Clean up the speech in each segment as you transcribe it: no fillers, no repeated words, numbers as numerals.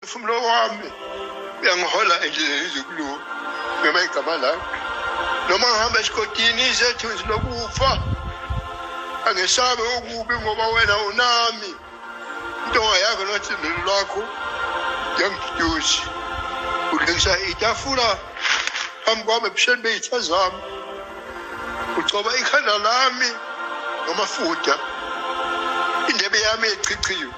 Umphefumulo wami uyangihola endleleni yokulunga noma igama lakhe. Noma ngihamba esigodini sethunzi lokufa, angesabe okubi ngoba wena unami. Intonga yakho nothindelo lwakho kuyangiduduza. Ulungisa itafula phambi kwami ebusheni beyitha zami. Ugcoba ikhanda lami ngamafutha. Indebe yami echichiwe.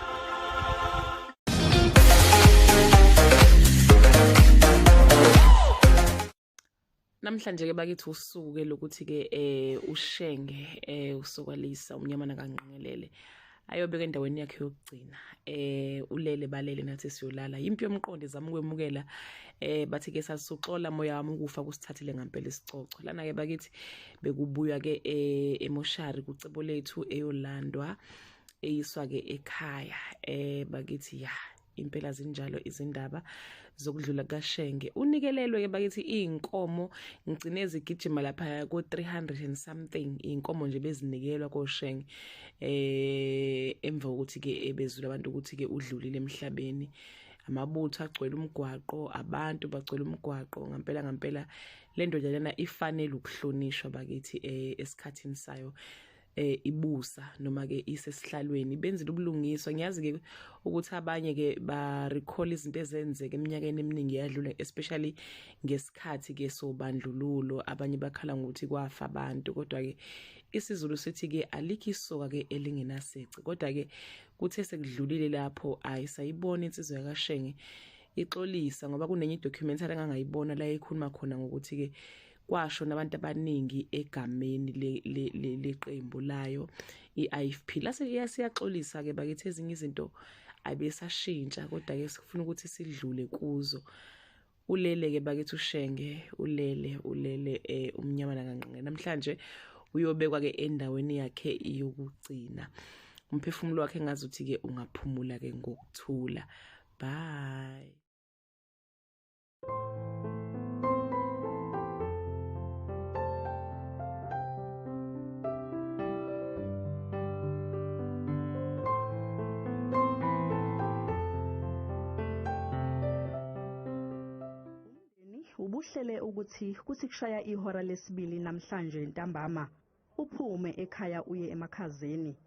Namhlanje ke bakithi usuku ke lokuthi ke uShenge uSokwalisa umnyamana kaNgqengelele ayobeka endaweni yakhe yokugcina, ulele balele nathi siyolala. Impi yomqondo izama ukwemukela, bathi ke sasuxola moya wami ukufa kusithathile ngempela isicoco. Lana ke bakithi bekubuya ke emoshari kucebo lethu eyolandwa eyiswa ke ekhaya. Bakithi ya impela zinjalo izindaba zokudlula kaShenge. Unikelelwe ke bakithi iy'nkomo, ngigcine zigijima lapha ko 300 and something iy'nkomo nje bezinikelwa koShenge emva kokuthi ke ebezula abantu ukuthi ke udlulile emhlabeni. Amabutho agcwele umgwaqo, abantu bagcwele umgwaqo. Ngempela ngempela le ndoda lena ifanele ukuhlonishwa bakithi esikhathini sayo, ibusa noma ke isesihlalweni benzile ubulungiswa. Ngiyazi ke ukuthi abanye ke ba recall izinto ezenzeke eminyakeni eminingi yadlula, especially ngesikhathi ke sobandlululo. Abanye bakhala ngokuthi kwafa abantu, kodwa ke isiZulu sithi ke alikho isoka ke elingenasici. Kodwa ke kuthe sekudlulile lapho ayisayibona insizwa yakaShenge ixolisa, ngoba kunenye idocumentary engangayibona la ekhuluma khona ngokuthi ke kwasho nabantu abaningi egameni leqembu layo i-IFP. Lase siyaxolisa ke bakithi, ezinye izinto abesashintsha, kodwa ke sifuna ukuthi sidlule kuzo. Ulele ke bakithi uShenge, ulele ulele umnyama nakanqinqe. Namhlanje uyobekwa ke endaweni yakhe yokugcina. Umphefumulo wakhe ngazuthi ke ungaphumula ke ngokuthula. Bye. Ubuhlele ukuthi kuthi kushaya ihora lesibili namhlanje ntambama uphume ekhaya uye emakhazeni,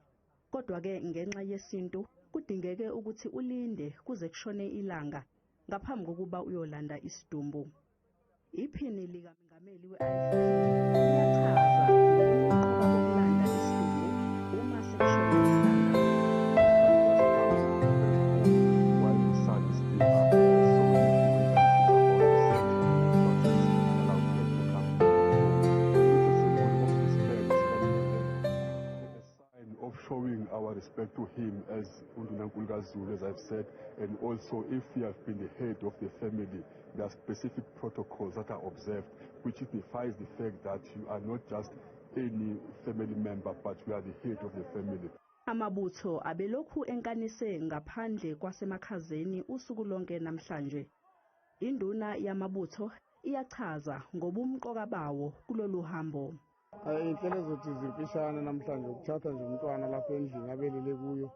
kodwa ke ngenxa yesintu kudingeke ukuthi ulinde kuze kushone ilanga ngaphambi kokuba uyolanda isidumbu. Iphini likamengameli we-IFP liyachaza ngokunqoba kokulanda isidumbu uma sekushone ilanga. While the sun is still up, so we need to wait until about set so that we can allow them to come. It's a symbol of respect and a sign of showing our respect to him as uNdunankulu kaZulu, as I've said, and also if he has been the head of the family, there are specific protocols that are observed, which signifies the fact that you are not just any family member, but you are the head of the family. Amabutho abelokhu enkanise ngaphandle kwasemakhazeni usuku lonke namhlanje. Induna yamabutho iyachaza ngobumqoka bawo kulolu hambo. Iy'nhlelo zethu zimfishane namhlanje, ukuthatha nje umntwana lapha endlini abelele kuyo,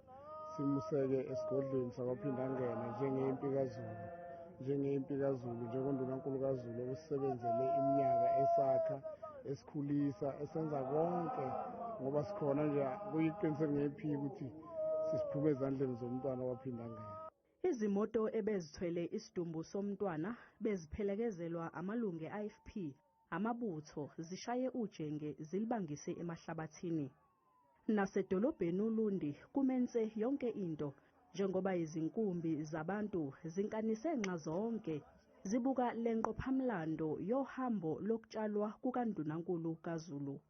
simuseke esigodlweni sakwaPhindangene njengempi kaZulu, njengempi kaZulu, njengondunankulu kaZulu osebenzele iminyaka esakha, esikhulisa, esenza konke, ngoba sikhona nje kuyiqiniseko ngephiki ukuthi sisiphume ezandleni zomntwana waPhindangene. Izimoto ebezithwele isidumbu somntwana beziphelekezelwa amalungu e-IFP, amabutho zishaye ujenge zilibangise emahlabathini. Nasedolobheni Ulundi kumense yonke into, njengoba izinkumbi zabantu zinkanise nxa zonke zibuka lenqophamlando yohambo lokutshalwa kukaNdunankulu kaZulu.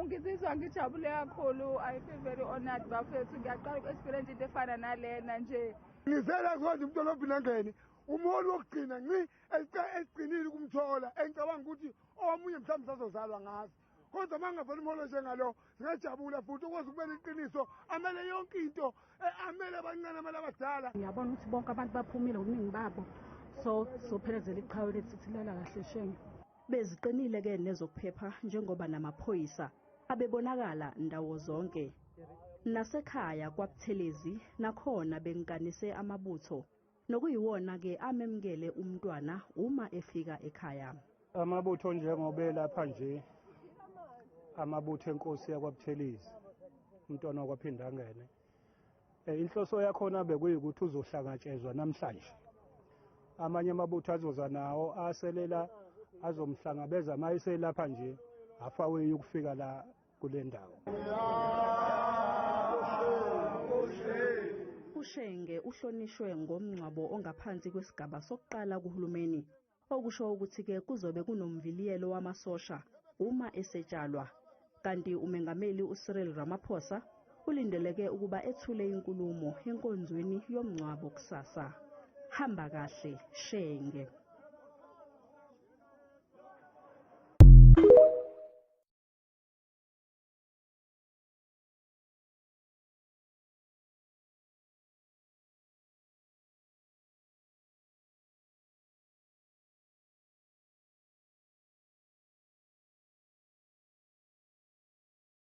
Ngizizwa ngijabule kakhulu. I feel very honored bafethu. Ngiyaqala uku-experience into efana nalena nje. Ngizela kodwa umntwana oPhindangene, umholi wokugcina nci esigcinile ukumthola, engicabanga ukuthi omunye mhlawumbe sazozalwa ngazi, kodwa uma ngingavela umholo njengalo singajabula futhi ukwazi ukubeka iqiniso, amele yonke into, amele abancane, amele abadala. Ngiyabona ukuthi bonke abantu baphumile ngobuningi babo, so sophelezela iqhawe lethu sithi lala kahle Shenge. Beziqinile ke nezokuphepha, njengoba namaphoyisa abebonakala ndawo zonke. Nasekhaya kwaButhelezi nakhona benkanise amabutho. Nokuyiwona-ke amemukele umntwana uma efika ekhaya. Amabutho njengoba elapha nje, amabutho enkosi yakwaButhelezi, umntwana wakwaPhindangene. Inhloso yakhona bekuyikuthi uzohlangatshezwa namhlanje. Amanye amabutho azoza nawo aselela azomhlangabeza mayeselapha nje halfway ukufika la kule ndawo. UShenge uhlonishwe ngomngcwabo ongaphansi kwesigaba sokuqala kuhulumeni, okusho ukuthi-ke kuzobe kunomviliyelo wamasosha uma esetshalwa. Kanti uMengameli uCyril Ramaphosa ulindeleke ukuba ethule inkulumo enkonzweni yomngcwabo kusasa. Hamba kahle, Shenge.